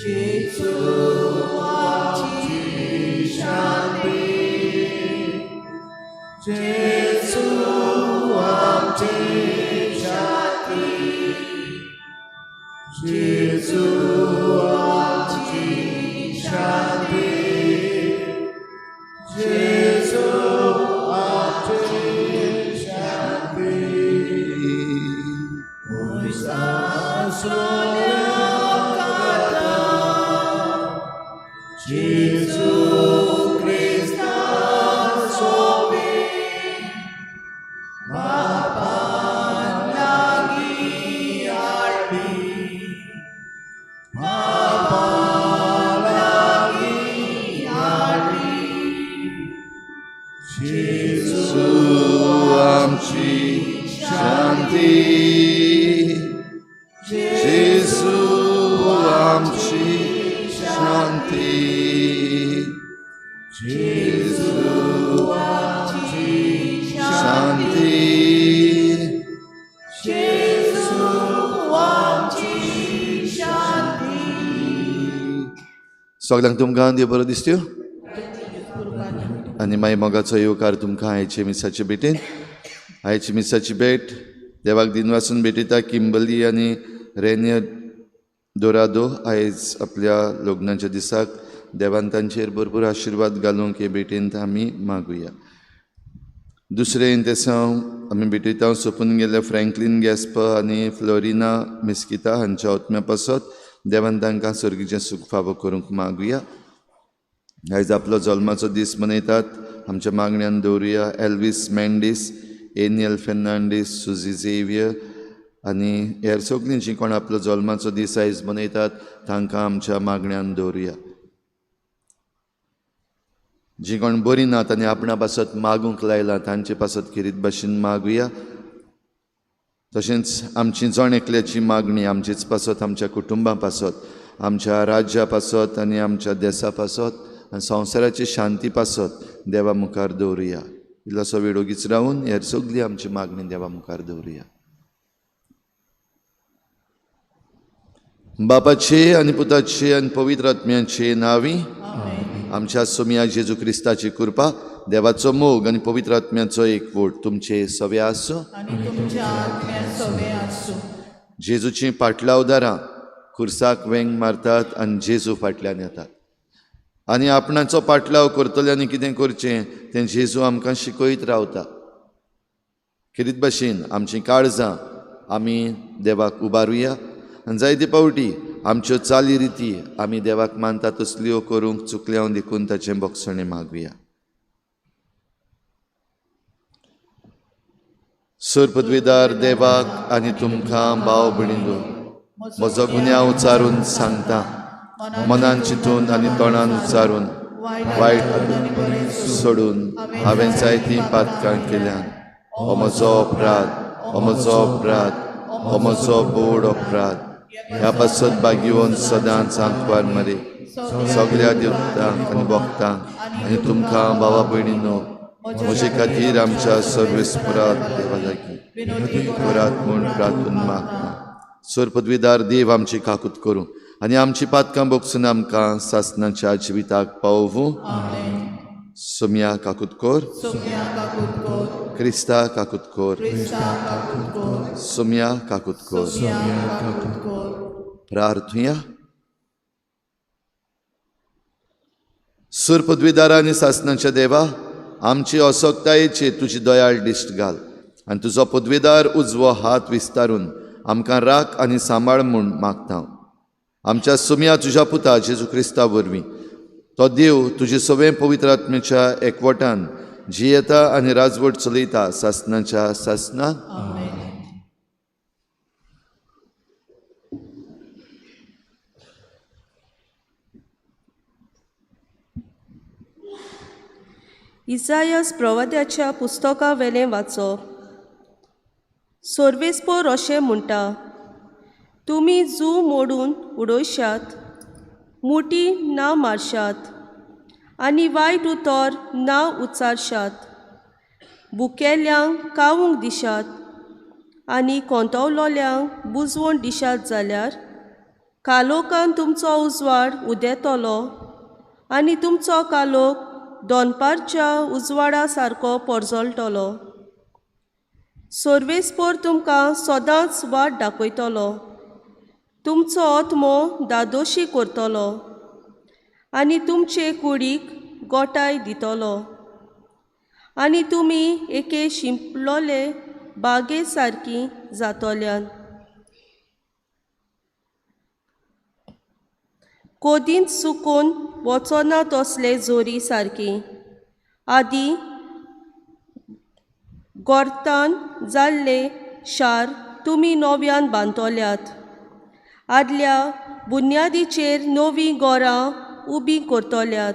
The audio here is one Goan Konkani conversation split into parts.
जेजू आमची शांती, जेजू आमची शांती, जेजू आमची शांती, जेजू आमची शांती. जेजू क्रिस्ता सोबी बापान लागीं हाडली, बापान लागीं हाडली. जेजू आमची शांती, जेजू आमची शांती, जेजू आमची शांती, जेजू आमची शांती. सगळ्यांक तुमकां देव बरो दिसत्यो आनी मागीर मोगाचो येवकार तुमकां आयचे मिसाचे भेटेन. आयची मिसाची भेट देवाक दिनवासून भेटयता किंबली आनी रेनियर दोरादो आयज आपल्या लग्नाच्या दिसाक देवान तांचेर भरपूर आशिर्वाद घालूंक हे भेटेंत आमी मागुया. दुसरें तेसांव आमी भेटयता सोंपून गेल्ल्या फ्रँकलीन गॅस्प आनी फ्लोरिना मिस्किता हांच्या आत्म्या पासत देवान तांकां सर्गीचें सूख फावो करूंक मागुया. आयज आपलो जल्माचो दीस मनयतात आमच्या मागण्यान दवरुया एल्वीस मेंडीस, एनियल फेर्नांडीस, सुजी झेवियर आनी हेर सगळीं जीं कोण आपलो जल्माचो दीस आयज मनयतात तांकां आमच्या मागण्यान दवरुया. जीं कोण बरीं नात आनी आपणा पासत मागूंक लायलां तांचे पासत खेरीत भाशेन मागुया. तशेंच आमची जण एकल्याची मागणी आमचेच पासत, आमच्या कुटुंबा पासत, आमच्या राज्या पासत आनी आमच्या देसा पासत आनी संवसाराची शांती पासत देवा मुखार दवरुया. इल्लोसो वेळ ओगीच रावून हेर सगळी आमची मागणी देवा मुखार दवरुया. बापाचे आनी पुताचे आनी पवित्र आत्म्याचे नांवी आमच्या सोमया जेजू क्रिस्ताची कृपा, देवाचो मोग आनी पवित्र आत्म्याचो एकवट तुमचे सवे आसूं. जेजूची पाटलावदारां खुर्साक वेंग मारतात आनी जेजू फाटल्यान येतात आनी आपणाचो पाटलाव करतल्यांनी कितें करचें तें जेजू आमकां शिकयत रावता. खेरीत भाशेन आमचीं काळजां आमी देवाक उबारुया आनी जायते फावटी आमच्यो चाली रिती आमी देवाक मानता तसल्यो करूंक चुकल्या देखून ताचें भोगसणें मागुया. सर पदवीदार देवाक आनी तुमकां भाव भयणींनो म्हजो गुन्यांव उचारून सांगता, मनान चिंतून आनी तोंडान उच्चारून वायट सोडून हांवें जायतीं पातकां केल्यान. हो म्हजो अपराध, हो म्हजो अपराध, हो म्हजो बोड अपराध. ह्या पासत बागेवन सदांच आंकवार मरे सगळ्या देवतांक आनी भक्तांक आनी तुमकां भावा भयणींनो म्हजे खातीर आमच्या सर्वेस्परात देवा लागीं करात म्हूण प्रार्थून मागता. सर पदवीदार देव आमची काकूत करूं आनी आमची पातकां भोगसून आमकां सासणाच्या जिविताक पावोवूं. सोम्या काकूत कर, क्रिस्ता काकूत कर, सोम्या काकूत कर. प्रार्थुया. सर पदवीदारा आनी सासणाच्या देवा आमची असक्तायेची तुजी दयाळ दिश्ट घाल आनी तुजो पदवीदार उजवो हात विस्तारून आमकां राख आनी सांबाळ म्हूण मागता. आमच्या सुम्या तुज्या पुता जेजू क्रिस्ता वरवीं तो देव तुजे सगळें पवित्र आत्म्याच्या एकवटान जियेता आनी राजवट चलयता सासणाच्या सासणाक. इजायस प्रवाद्याच्या पुस्तका वेलें वाचप. सर्वेस्पोर अशें म्हणटा, तुमी जू मोडून उडयशात, मुठी ना मारशात आनी वायट उतर ना उच्चारशात, भुकेल्यांक खावंक दिशात आनी कोंतवलोल्यांक बुजवण दिशात जाल्यार कालोकान तुमचो उजवाड उदेतलो आनी तुमचो कालोक दोनपारच्या उजवाडा सारको परजळटलो. सर्वेस्पोर तुमकां सदांच वाट दाखयतलो, तुमचो आत्मो दादोशी करतलो आनी तुमचे कुडीक गोटाय दितलो आनी तुमी एके शिंपलोले बागे सारकी जातल्यान. कोदींत सुकून वचना तसले जोरी सारकी आदी गोर्तान जाल्ले शार तुमी नव्यान बांदतल्यात. आदल्या बुन्यादीचेर नवीं घरां उबीं करतल्यात.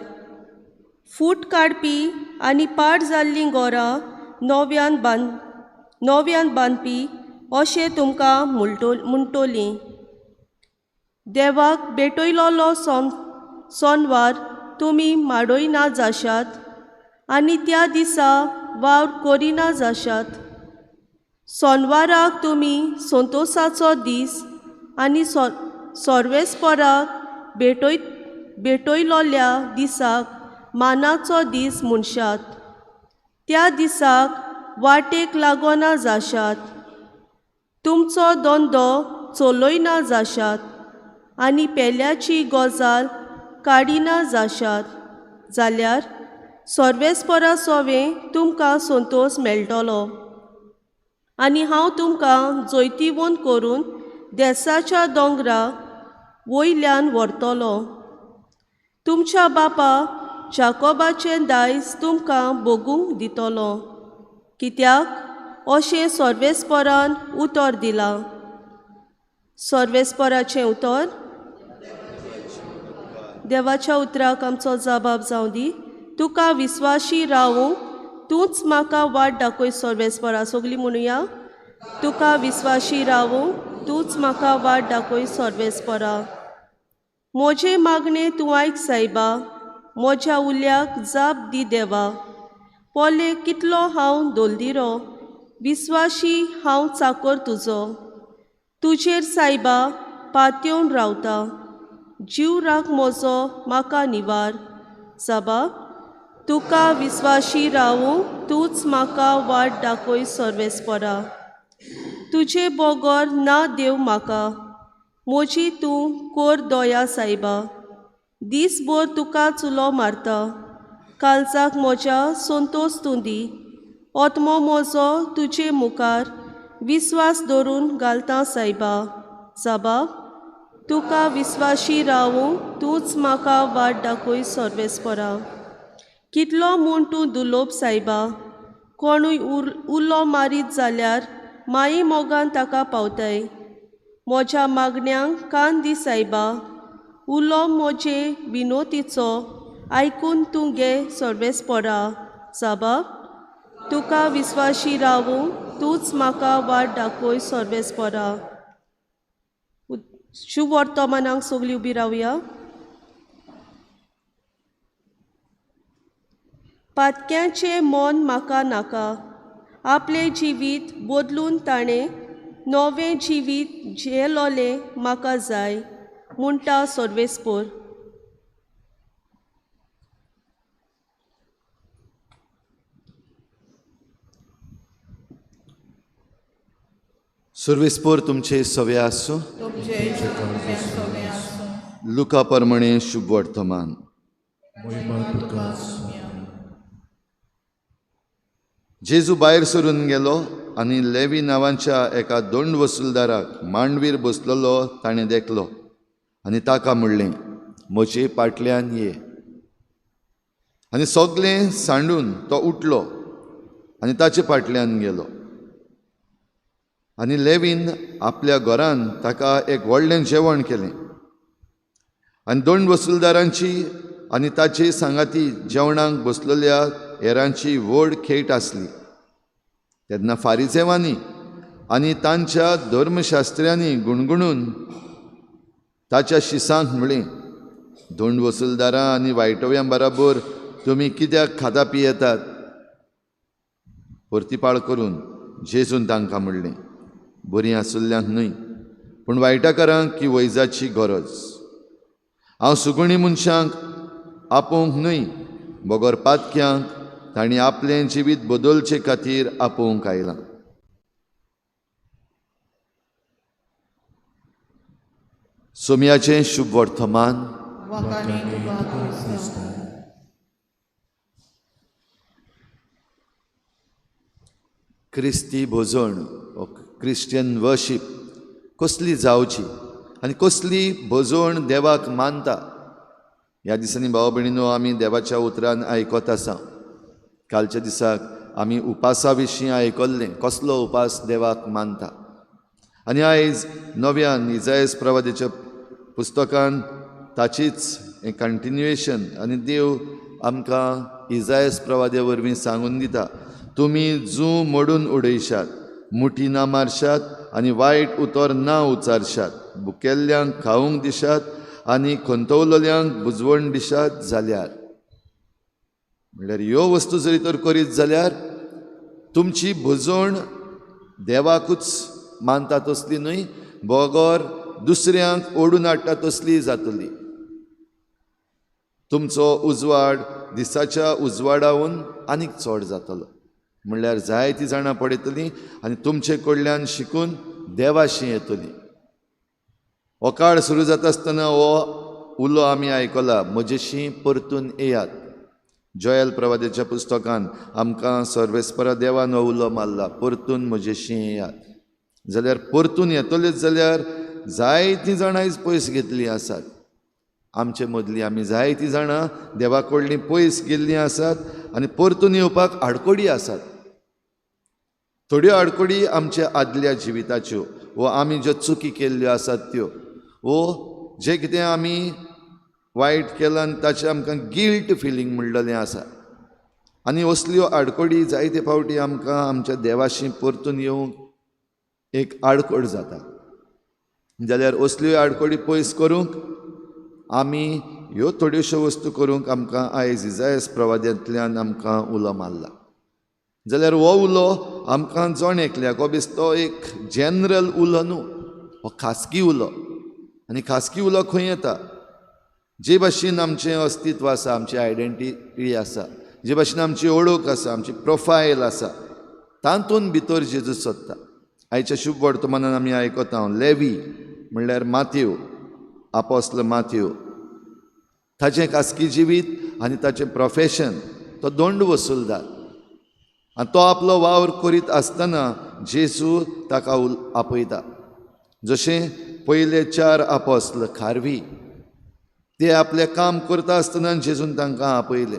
फूट काडपी आनी पाड जाल्लीं घरां नव्यान बांदपी अशें तुमकां म्हणटलीं. देवाक भेटयलोलो सोनवार तुमी माडयना जाशात आनी त्या दिसा वावर करिना जाशात. सोनवाराक तुमी संतोसाचो दीस आनी सर्वेस्पराक भेटयलोल्या दिसाक मानाचो दीस म्हणशात. त्या दिसाक वाटेक लागना जाशात, तुमचो धंदो चलयना जाशात आनी पेल्याची गजाल काडिना जाशात जाल्यार सर्वेस्परा सोवें तुमकां संतोस मेळटलो आनी हांव तुमकां जैतिवंत करून देसाच्या दोंगरा वयल्यान व्हरतलो. तुमच्या बापा जाकोबाचें दायज तुमकां भोगूंक दितलो, कित्याक अशें सर्वेस्परान उतर दिलां. सर्वेस्पराचें उतर. देवाच्या उतराक आमचो जबाब जावं दी. तुका विस्वाशी रावूंक तूंच म्हाका वाट दाखय सर्वेस्परा. सगळीं म्हणुया, तुका विस्वाशी रावूंक तूंच म्हाका वाट दाखय सर्वेस्परा. म्हजें मागणें तूं आयक सायबा, म्हज्या उल्याक जाप दी देवा. पोले कितलो हांव दोलदिरो, विस्वाशी हांव चाकर तुजो. तुजेर सायबा पातयेवन रावता, जीव राख म्हजो म्हाका निवार. साबा तुका विस्वाशी रावूंक तूंच म्हाका वाट दाखय सर्वेस्परा. तुजे बगर ना देव म्हाका, म्हजी तूं कोर दया सायबा. दीसभर तुका चुलो मारता, कालचाक म्हज्या संतोस तूं दी. आत्मो म्हजो तुजे मुखार विस्वास दवरून घालता सायबा. साबा तुका विस्वाशी रावूंक तूंच म्हाका वाट दाखय सर्वेस्परा. कितलो म्हूण तूं दुलोब सायबा, कोणूय उलो मारीत जाल्यार माई मोगान ताका पावताय. म्हज्या मागण्यांक कान दी सायबा, उलो म्हजे विनोतीचो आयकून तूं घे सर्वेस्परा. साबा तुका विस्वाशी रावूंक तूंच म्हाका वाट दाखय सर्वेस्परा. शुभ वर्तमानाक सगळीं उबी रावया. पातक्याचें मन म्हाका नाका, आपलें जिवीत बदलून ताणें नवें जिवीत झेलोलें म्हाका जाय म्हणटा सर्वेस्पोर. सर्वेस्पोर तुमचे सवे आसूं. लुका परमणे शुभ वर्तमान. जेजू भायर सरून गेलो आनी लेवी नांवाच्या एका दोंड वसुलदाराक मांडवीर बसलेलो ताणें देखलो आनी ताका म्हणलें, म्हजे पाटल्यान ये. आनी सगळें सांडून तो उठलो आनी ताचे फाटल्यान गेलो. आनी लेवीन आपल्या घरान ताका एक व्हडलें जेवण केलें आनी दोन वसुलदारांची आनी ताचे सांगाती जेवणाक बसलेल्या हेरांची व्हड खेट आसली. तेन्ना फारिजेवांनी आनी तांच्या धर्मशास्त्र्यांनी गुणगुणून ताच्या शिसांक म्हणलें, दोन वसुलदारां आनी वायटव्यां बराबर तुमी कित्याक खाता पियेतात? परतीपाळ करून जेजून तांकां म्हणलें, बरीं आसुल्ल्यांक न्हय पूण वायटाकारांक ही वैजाची गरज. हांव सुगुणी मनशांक आपोवंक न्हय, बगर पातक्यांक तांणी आपलें जिवीत बदलचे खातीर आपोवंक आयलां. सोम्याचें शुभ वर्तमान. क्रिस्ती भोजण, क्रिश्चियन वर्शीप कसली जावची आनी कसली भोजण देवाक मानता, ह्या दिसांनी भाव भयणीनो आमी देवाच्या उतरान आयकत आसा. कालच्या दिसाक आमी उपासा विशीं आयकल्लें, कसलो उपास देवाक मानता. आनी आयज नव्यान इजायस प्रवादेच्या पुस्तकान ताचीच कंटिन्युएशन आनी देव आमकां इजायस प्रवादे वरवीं सांगून दिता, तुमी जू मोडून उडयशात, मुठी ना मारशात आनी वायट उतर ना उचारशात, बुकेल्ल्यांक खावंक दिशात आनी खंतवलेल्यांक बुजवण दिशात जाल्यार, म्हणल्यार ह्यो वस्तू जरी तर करीत जाल्यार तुमची भजवण देवाकूच मानता तसली न्हय, बगर दुसऱ्यांक ओडून हाडटा तसली जातली. तुमचो उजवाड दिसाच्या उजवाडावन आनीक चड जातलो, म्हणल्यार जायतीं जाणां पळयतलीं आनी तुमचे कडल्यान शिकून देवाशी येतली. हो काळ सुरू जाता आसतना हो उलो आमी आयकला, म्हजेशी परतून येयात. जोयल प्रवादेच्या पुस्तकान आमकां सर्वेस्परा देवान हो उलो मारला, परतून म्हजेशी येयात. जाल्यार परतून येतलेच जाल्यार जायतीं जाणां आयज पयस घेतलीं आसात. आमचे मदलीं आमी जायतीं जाणां देवा कडलीं पयस गेल्लीं आसात आनी परतून येवपाक आडकोडी आसात. थोड्यो आडकोडी आमच्या आदल्या जिविताच्यो वो आमी ज्यो चुकी केल्ल्यो आसात त्यो, वो जें कितें आमी वायट केलां आनी ताचें आमकां गिल्ट फिलींग म्हणलेलें आसा. आनी असल्यो आडकोडी जायते फावटी आमकां आमच्या देवाशी परतून येवंक एक आडकोड जाता. जाल्यार असल्यो आडकोडी पयस करूंक आमी ह्यो थोड्योश्यो वस्तू करूंक आमकां आयज इजायस प्रवाद्यांतल्यान आमकां उलो मारला. जाल्यार हो उलो आमकां जण एकल्याक हो बेस्तो एक जनरल उलो न्हू, हो खासगी उलो. आनी खासगी उलो खंय येता? जे भाशेन आमचें अस्तित्व आसा, आमची आयडेंटिटी आसा, जे भाशेन आमची ओळख आसा, आमची प्रोफायल आसा, तातूंत भितर जेजू सोदता. आयच्या शुभ वर्तमानान आमी आयकता, लेवी म्हणल्यार माथ्यू, आपोस्ल माथ्यू, ताचें खासगी जिवीत आनी ताचें प्रोफेशन, तो दोंड वसुलदार. आनी तो आपलो वावर करीत आसतना जेजू ताका आपयता. जशें पयले चार आपोस्ल खारवी ते आपलें काम करता आसतना जेजून तांकां आपयले.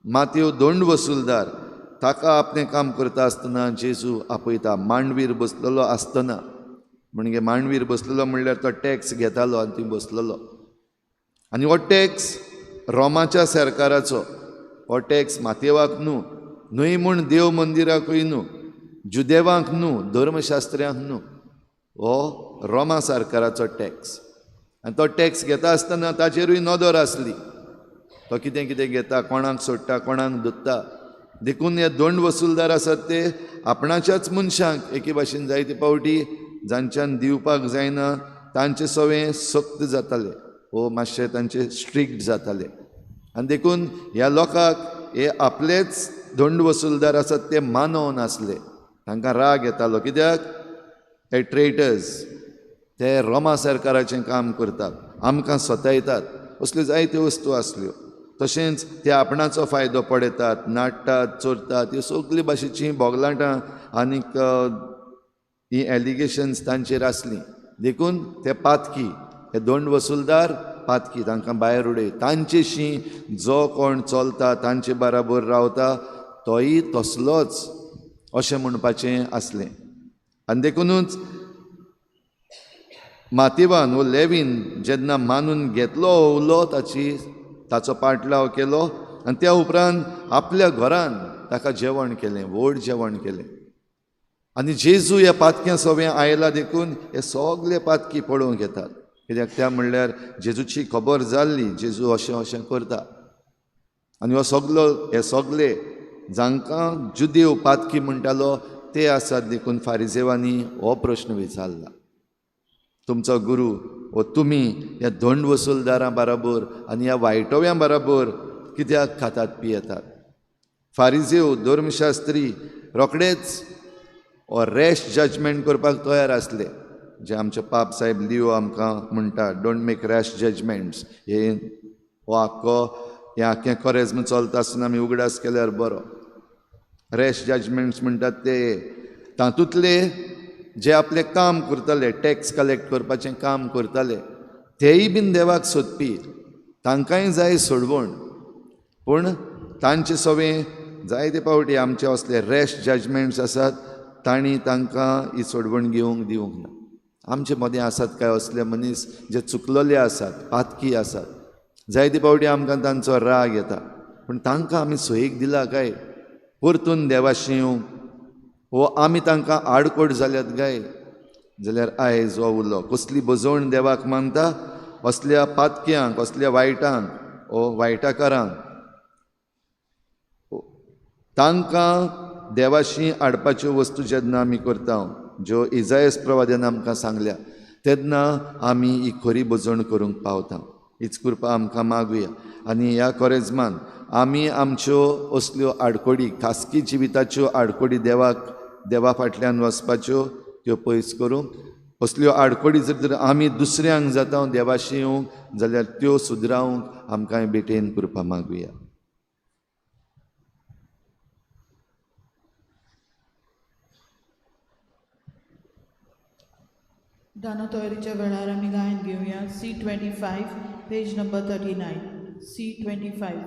माथ्यू दोंड वसुलदार ताका आपलें काम करता आसतना जेजू आपयता. मांडवीर बसलेलो आसतना, म्हणजे मांडवीर बसलेलो म्हणल्यार तो टॅक्स घेतालो आनी थंय बसलेलो. आनी हो टॅक्स रोमाच्या सरकाराचो, हो टॅक्स माथ्येवाक न्हू, न्हय म्हूण देव मंदिराकूय न्हू, जुदेवांक न्हू, धर्मशास्त्र्यांक न्हू, हो रोमा सरकाराचो टॅक्स. आनी तो टॅक्स घेता आसतना ताचेरूय नदर आसली, तो कितें कितें घेता, कोणाक सोडटा, कोणाक धरता. देखून हे दोंड वसुलदार आसात ते आपणाच्याच मनशांक एके भाशेन जायते फावटी जांच्यान दिवपाक जायना तांचे सवे सक्त जाताले वो मातशे तांचे स्ट्रिक्ट जाताले. आनी देखून ह्या लोकांक हे आपलेच दोंड वसुलदार आसात ते मानोवन आसले, तांकां राग येतालो. कित्याक? हे ट्रेटर्स, ते रोमा सरकाराचें काम करतात, आमकां सतायतात, असल्यो जायत्यो वस्तू आसल्यो. तशेंच ते आपणाचो फायदो पळयतात, नाडटात, चोरतात, ह्यो सगळ्यो भाशेचीं बोगलाटां आनीक हीं एलिगेशन्स तांचेर आसलीं. देखून ते पातकी, हे दोंड वसुलदार पातकी, तांकां भायर उडय. तांचेशी जो कोण चलता, तांचे बराबर रावता, तोय तसलोच अशें म्हणपाचें आसलें. आनी देखुनूच माथ्यवान वो लेवीन जेन्ना मानून घेतलो हो उलो, ताचो पाटलाव केलो आनी त्या उपरांत आपल्या घरान ताका जेवण केलें, व्हड जेवण केलें. आनी जेजू ह्या पातक्यां सवें आयला देखून हे सगळे पातकी पळोवंक येतात. कित्याक त्या म्हणल्यार जेजूची खबर जाल्ली, जेजू अशें अशें करता. आनी हो सगलो, हे सगळे जांकां जुदेव पातकी म्हणटालो ते आसात. देखून फारिजेवांनी हो प्रश्न विचारला. तुमचो गुरू वो तुमी ह्या धोंड वसुलदारां बराबर आनी ह्या वायटोव्यां बराबर कित्याक खातात पियेतात? फारिजेव धर्मशास्त्री रोखडेच हो रॅश जजमेंट करपाक तयार आसले, जे आमचे पाप साहेब लियो आमकां म्हणटा, don't make rash judgements. हे हो आख्खो हें आख्खें कोरेज्म चलता आसतना आमी उगडास केल्यार बरो. रॅश जजमेंट्स म्हणटात ते तातूंतले जे आपलें काम करताले, टॅक्स कलेक्ट करपाचें काम करताले, तेय बीन देवाक सोदपी, तांकांय जाय सोडवण. पूण तांचे सवें जायते फावटी आमचे असले रॅश जजमेंट्स आसात, तांणी तांकां ही सोडवण घेवंक दिवंक ना. आमचे मदें आसात काय असले मनीस जे चुकलेले आसात, पातकी आसात, जायते फावटी आमकां तांचो राग येता, पूण तांकां आमी सोयीक दिला काय परतून देवाशी येवंक, वो आमी तांकां आडकोट जाल्यात काय? जाल्यार आयज हो उलो कसली बजवण देवाक मानता असल्या पातक्यांक, असल्या वायटांक, ओ वायटाकारांक, तांकां देवाशी हाडपाच्यो वस्तू जेन्ना आमी करता, ज्यो इजायस प्रवाद्यान आमकां सांगल्या, तेन्ना आमी ही खरी बजवण करूंक पावता. हीच कृपा आमकां मागुया. आनी ह्या कोरेज्मान आमी आमच्यो असल्यो आडकोडी, खासगी जिविताच्यो आडकोडी देवाक, देवा फाटल्यान वचपाच्यो त्यो पयस करूंक, असल्यो आडकोडी जर तर आमी दुसऱ्यांक जाता देवाशी येवंक जाल्यार त्यो सुदरावंक आमकां बेटेन कृपा मागुया. दानो तयारीच्या वेळार आमी गायन घेवया. C25 page number 39. C25.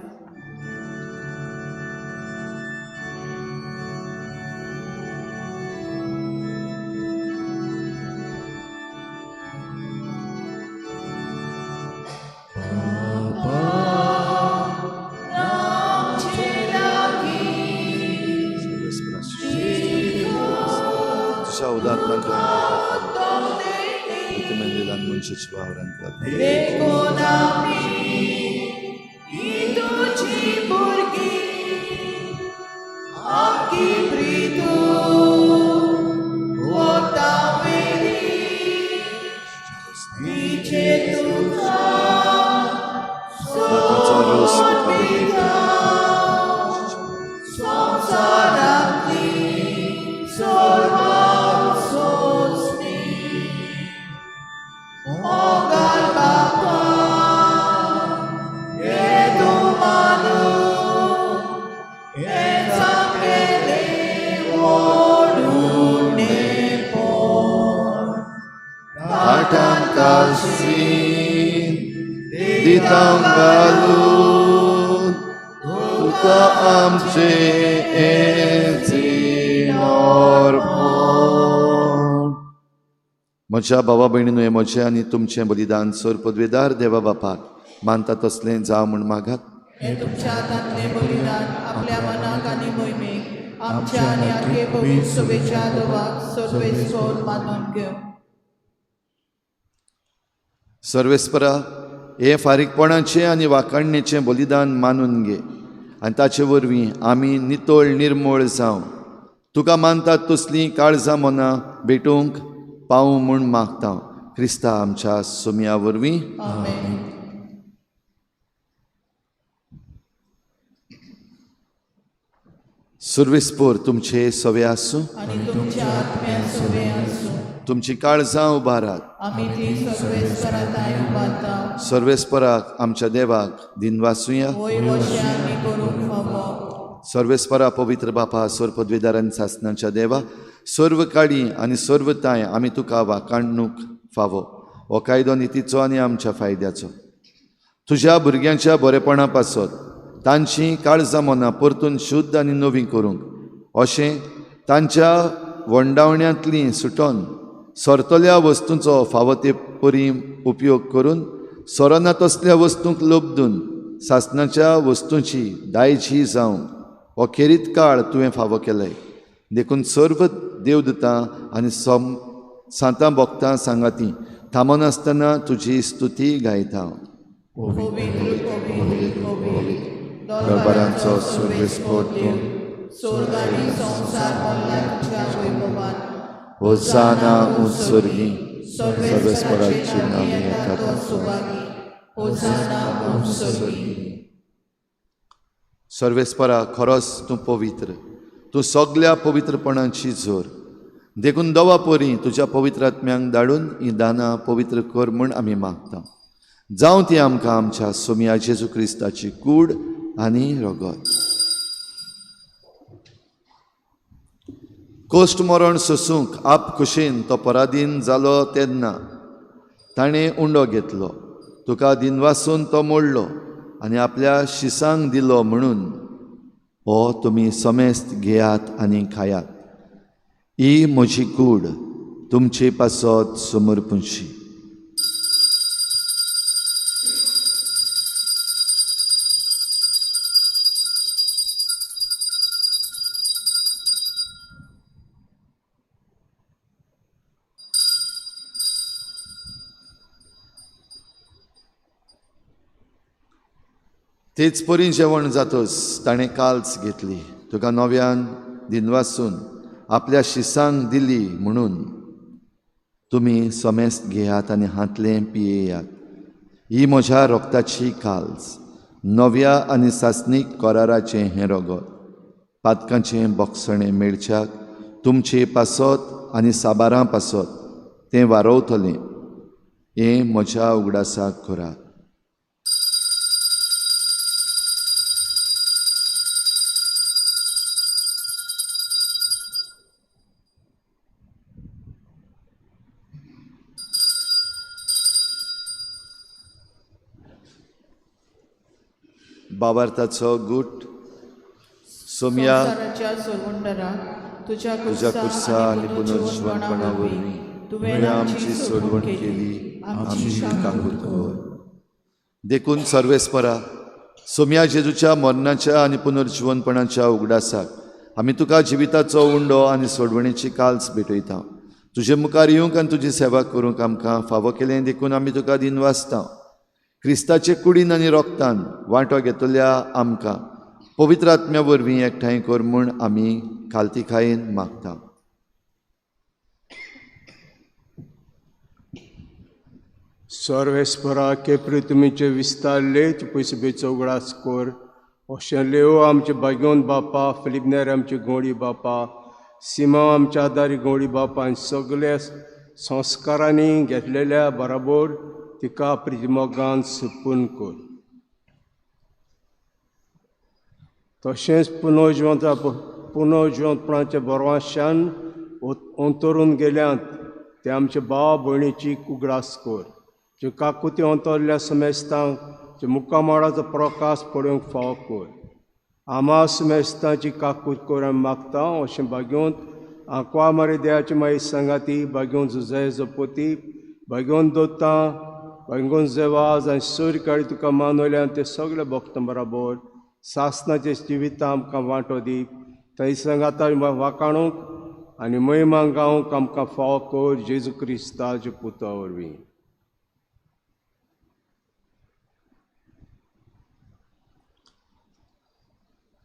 म्हज्या भावा भयणीनो, हें म्हजें आनी तुमचें बलिदान सोर पदवेदार देवा बापाक मानता तसलें जावं म्हूण मागात. हें तुमच्या हातांतलें बलिदान आपल्या मनाक आनी मोहिमेक आमच्या आनी आखे पवित्र सभेच्या देवाक सर्वेस्पर मानून घेवं. सर्वेस्परा, हें फारीकपणाचें आनी वाखाणणेचें बलिदान मानून घे आनी ताचे वरवीं आमी नितळ निर्मळ जावं, तुका मानतात तसलीं काळजां मनां भेटूंक पावूं म्हूण मागता. क्रिस्ता आमच्या सोमया वरवीं. सर्वेस्पर तुमचे सवे आसूं, तुमची काळजां उबारात. सर्वेस्पराक आमच्या देवाक दिनवासुया. सर्वेस्परा पवित्र बापा, सर्व पदवेदारान सासनाच्या देवा, सर्व काळी आनी सर्व ताय आमी तुका वाखाणूंक फावो. हो कायदो नितीचो आनी आमच्या फायद्याचो. तुज्या भुरग्यांच्या बरेपणा पासत तांची काळजां मनां परतून शुद्ध आनी नवीं करूंक, अशें तांच्या वंडावण्यांतलीं सुटोन सरतल्या वस्तूंचो फावो ते परी उपयोग करून सोरना तसल्या वस्तूंक लोबदून सासनाच्या वस्तूंची दायजी जावंक हो खेरीत काळ तुवें फावो केलाय. देखून सर्व देवदूतां आनी सांतां भक्तां सांगाती थांबनासतना तुजी स्तुती गायता. दरबारांचो सर्वेस्पर तूं, होसाना उत्सर्गी, सर्वेस्पराची नांव येता तो सुभागी. होजाना ओम स्वर्गी. सर्वेस्परा खरोच तूं पवित्र, तूं सगल्या पवित्रपणाची जोर. देखून दवा परी तुज्या पवित्र आत्म्यांक धाडून ही दानां पवित्र कर म्हूण आमी मागता. जावं ती आमकां आमच्या सोमया जेजू क्रिस्ताची कूड आनी रगत. कोश्ट मरण सोसूंक आप खुशेन तो पराधीन जालो तेन्ना ताणें उंडो घेतलो, तुका दिनवासून तो मोडलो आनी आपल्या शिसांक दिलो म्हणून हो तुमी समेस्त घेयात आनी खायात. ही म्हजी कूड तुमचे पासत समर्पूंची. तेच परी जेवण जातच ताणें काल्स घेतली, तुका नव्यान दिनवासून आपल्या शिसांक दिली म्हणून तुमी समेस्त घेयात आनी हातलें पियेयात. ही म्हज्या रोगताची काल्स, नव्या आनी सासणीक कराराचें हें रगत, पातकांचें बोगसणें मेळच्याक तुमचे पासत आनी साबारां पासत तें वारवतलें. हें म्हज्या उगडासाक करात. बाबार्थाचो गुट सोमया संवसाराच्या सोडवणदारा, तुज्या तुज्या कुर्सा आनी पुनर्जिवनपणा वरवीं तुवें आमची सोडवण केली, आमची काकूत कर. देखून सर्वेस्परा सोमया जेजूच्या मरणाच्या आनी पुनर्जिवनपणाच्या उगडासाक आमी तुका जिविताचो उंडो आनी सोडवणेची काल्स भेटयता. तुजे मुखार येवंक आनी तुजी सेवा करूंक आमकां फावो केलें देखून आमी तुका दिनवासता. क्रिस्ताचे कुडीन आनी रोगतान वांटो घेतल्या आमकां पवित्र आत्म्या वरवीं एकठांय कर म्हूण आमी खालतीकायेन मागता. सर्वेस्परा के पृथ्वीचे विस्तारले पयशे बेचो उगडास कर. अशें लेव आमचे भाग्योन बापा, फिलिपनेर आमचे गोडी बापा, सीमा आमच्या आदारी गोडी बापा आनी सगल्या संस्कारांनी घेतलेल्या बराबर तिका प्रितिमोगान सुपून कर. तशेंच पुनर्जिवंतपणाच्या बरवाशान अंतरून गेल्यात ते आमचे भाव भयणीची उगडास कर. ज्यो काकुती अंतरल्या समेस्तांक जे मुखामळाचो प्रकाश पळोवंक फावो कर. आमा समेस्तांची काकूत कर आमी मागता. अशें भाग्योंत आंकवा मारी देवाची माई सांगाती, भाग्योन जुझे जपोती, भाग्योन दोता, भाग्योन जेवाज आनी सूर्य काळी तुका मानवल्यान ते सगळे भक्त बराबर सासनाचे जिविता आमकां वांटो दी. थंय सांगाता वाकाणूंक आनी महिमा गावंक आमकां फावो कर जेजू क्रिस्ताच्या पुता वरवीं.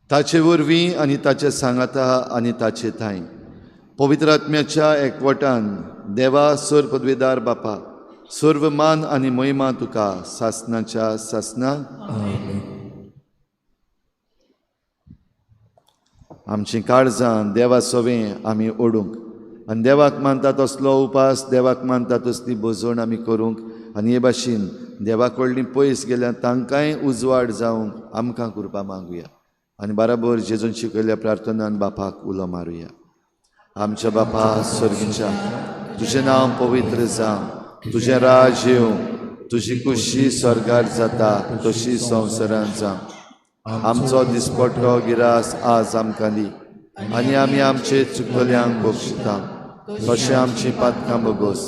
ताचे वरवीं आनी ताचे सांगाता आनी ताचे थांय पवित्र आत्म्याच्या एकवटान देवा सर्व पदवेदार बापा, सर्व मान आनी महिमा तुका सासनाच्या सासना. आमची काळजां देवा सवें आमी ओडूंक आनी देवाक मानता तसलो उपास, देवाक मानता तसली भजवण आमी करूंक आनी हे भाशेन देवा कडली पयस गेल्यार तांकांय उजवाड जावंक आमकां कृपा मागुया आनी बराबर जेजून शिकयल्ल्या प्रार्थनान बापाक उलो मारुया. आमच्या बापा स्वर्गीच्या, तुजें नांव पवित्र जावं, तुजें राज येवं, तुजी कुशी स्वर्गार जाता तशी संवसारांत जावं. आमचो दिसपट्टो गिरास आज आमकां दी आनी आमी आमचे चुकल्यांक बक्षिता तशें आमची पातकां बगोस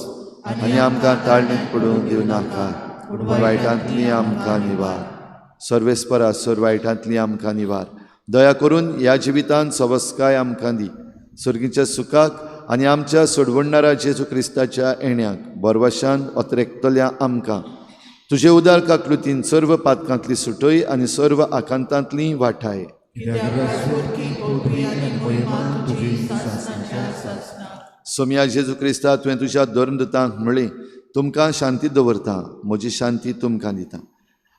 आनी आमकां ताळणीत पडूंक दिवं नाका, पूण वायटांतली आमकां निवार. सर्वेस्परा सर्व वायटांतली आमकां निवार. दया करून ह्या जिवितांत सवस्काय आमकां दी, सर्गीच्या सुखाक आनी आमच्या सोडवणणारा जेजू क्रिस्ताच्या येण्याक बरवशान अत्रेकतल्या आमकां तुजे उदार काकृतीन सर्व पातकांतली सुटय आनी सर्व आकांतांतली वाठाय. सोमया जेजू क्रिस्ता, तुवें तुज्या धर्मदूतांक म्हळी, तुमकां शांती दवरता, म्हजी शांती तुमकां दिता.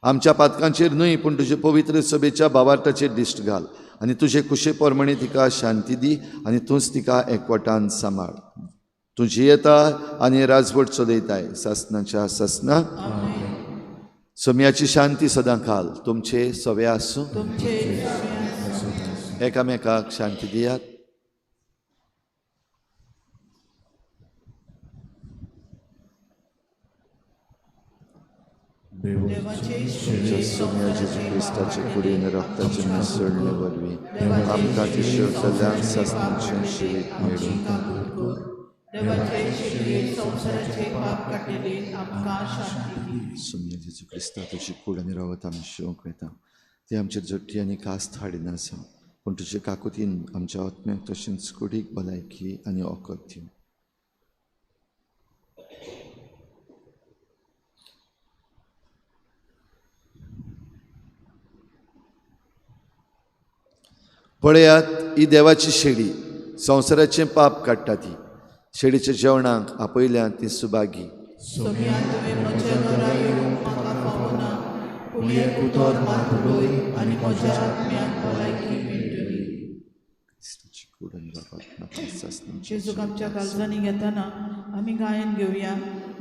आमच्या पातकांचेर न्हय पूण तुजे पवित्र सभेच्या बावार्थाचेर दिश्ट घाल आनी तुजे कुशे प्रमाणे तिका शांती दी आनी तूंच तिका एकवटान सांबाळ. तूं जियेता आनी राजवट चलयताय सासनाच्या सासना. सोमयाची शांती सदां काल तुमचे सवे आसूं. एकामेकाक शांती दियात. सोमया जेजू क्रिस्ताचे कुडीन रक्ताचे मिसळणे वरवीं आमकां तिशेवतल्यान सासणाचें जिवीत मेळूं. सोमया जेजू क्रिस्ता, तुजी कूड आनी रगत आमी शिवंक वता ती आमचेर जोडटी आनी कास्त हाडिनासा, पूण तुजे काकुतीन आमच्या आत्म्याक तशेंच कुडीक भलायकी आनी वखद दिवं. पळयात, ही देवाची शेडी, संवसाराचें पाप काडटा. ती शेडीच्या जेवणाक आपयल्यान ती सुभागी. सोमया तुवें म्हज्या घरा येवंक म्हाका फावना, पूण एक उतर मात उलय आनी म्हज्या आत्म्याक भलायकी मेळटली. क्रिस्ताची कूड आनी रगत म्हाका सासणाचें जेजूक आमच्या काळजांनी घेतना आमी गायन घेवया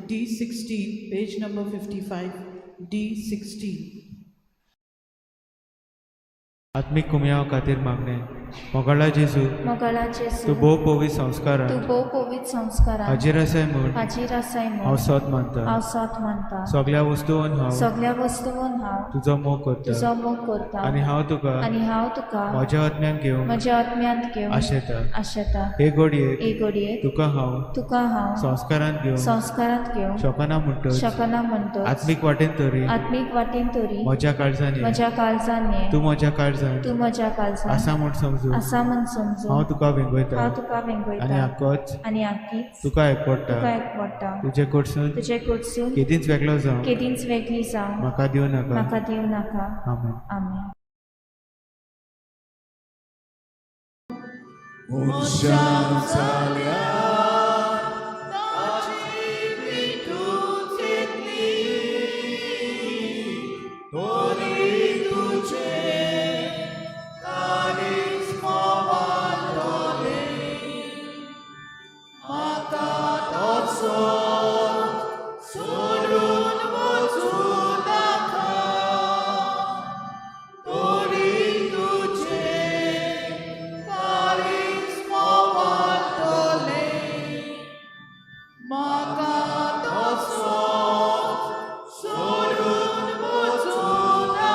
D16 page number 55 D16. आत्मीक कुमयाव खातीर मागणें. मोगाळा जेजू, मोगाळा जेजू, तूं भोव पवित्र संस्कारान तूं भोव पवित्र संस्कारान हाजीर आसाय म्हूण हाजीर आसाय हांव म्हूण सोद मानता. हांव सोद मानता. सगळ्या वस्तून हांव सगळ्या वस्तून हांव तुजो मोग करता तुजो मोग करता आनी हांव तुका आनी हांव तुका म्हज्या आत्म्यान घेवंक म्हज्या आत्म्यांत घेवन आशेता. आशेता. हे घडयेक हे घडयेक तुका हांव तुका हांव संस्कारांत घेवंक संस्कारांत घेवंक शकना म्हणटच शकना म्हणटच आत्मीक वाटेन तरी आत्मीक वाटेन तरी म्हज्या काळजान ये. म्हज्या काळजान ये. तूं म्हज्या काळजान तूं म्हज्या काळजान आसा म्हूण समजून आसा म्हूण समजून हांव तुका वेंगयता हांव तुका आनी वेंगयता आकोच आनी आकीच तुका एकवडटा. तुका एकवडटा. तुजे कडसून तुजे कडसून केदींच वेगळो जावं केदींच वेगळी जावं म्हाका दिवं नाका. म्हाका दिवं नाका. आमेन. आमेन. म्हाका तसोच सोडून वचूं नाका.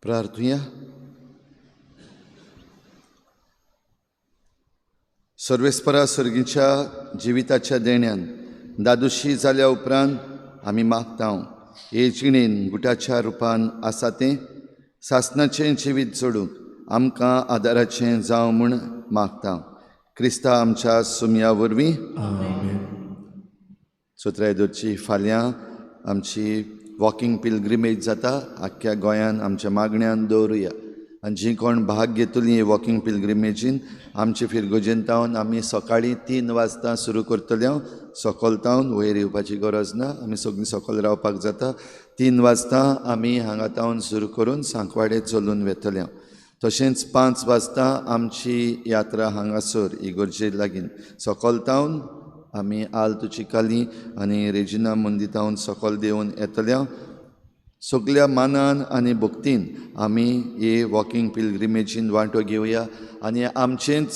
प्रार्थुया. सर्वेस्परा सर्गीच्या जिविताच्या देण्यान दादुशी जाल्या उपरांत आमी मागता हे जिणेन गुटाच्या रुपान आसा तें सासणाचें जिवीत जोडूंक आमकां आदाराचें जावं म्हूण मागता क्रिस्ता आमच्या सुमया वरवीं. सतराय दरची फाल्यां आमची वॉकिंग पिलग्रिमेज जाता आख्ख्या गोंयान आमच्या मागण्यान दवरुया आनी जीं कोण भाग घेतलीं वॉकिंग पिलग्रिमेजीन आमचे फिरगोजेन तावन आमी सकाळीं 3 वाजता सुरू करतले. सकयल तावन वयर येवपाची गरज ना, आमी सगळीं सकयल रावपाक जाता. 3 वाजता आमी हांगा तावन सुरू करून सांकवाडे चलून वेतले. तशेंच 5 वाजता आमची यात्रा हांगासर इगर्जे लागीं सकयल तावन आमी आल्त चिकाली आनी रेजिना मंदितावन सकयल देंवन येतल्या. सगल्या मानान आनी भक्तीन आमी हे वॉकिंग पिलग्रिमेजीन वांटो घेवया आनी आमचेंच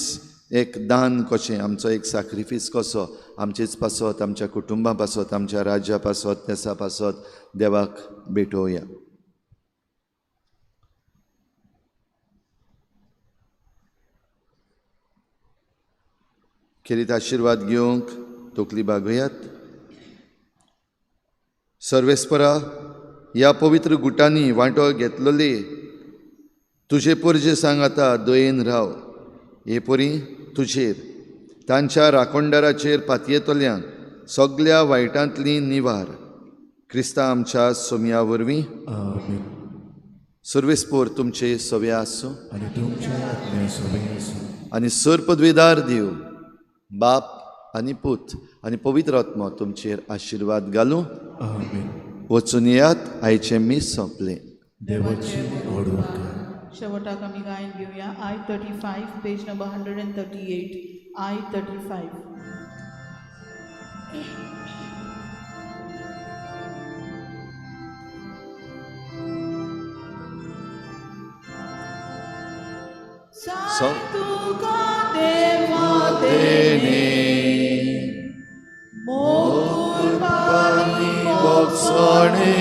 एक दान कशें, आमचो एक साक्रिफीस कसो आमचेच पासत, आमच्या कुटुंबा पासत, आमच्या राज्या पासत, देसा पासत देवाक भेटोवया. खेरीत आशिर्वाद घेवंक तकली बागयात. सर्वेस्परा ह्या पवित्र गुटांनी वांटो घेतलेले तुजे परजे सांगाता दयेन राव. हे परी तुजेर तांच्या राखणदाराचेर पातयेतल्यान सगल्या वायटांतली निवार क्रिस्ता आमच्या सोमया वरवीं. सर्वेस्पोर तुमचे सवे आसूं आनी तुमचे आत्मे सवे आसूं. आनी सर पदवेदार देव बाप आनी पूत आनी पवित्र आत्मो तुमचेर आशिर्वाद घालूं. आमेन. वचून येयात. आयचें मीस सोंपलें. देवाची व्हडवक. शेवटाक आमी गायन घेवया. I-35 page number 138. I-35. साय तुका देवा देणे मोग कुर्बानी भोगसणे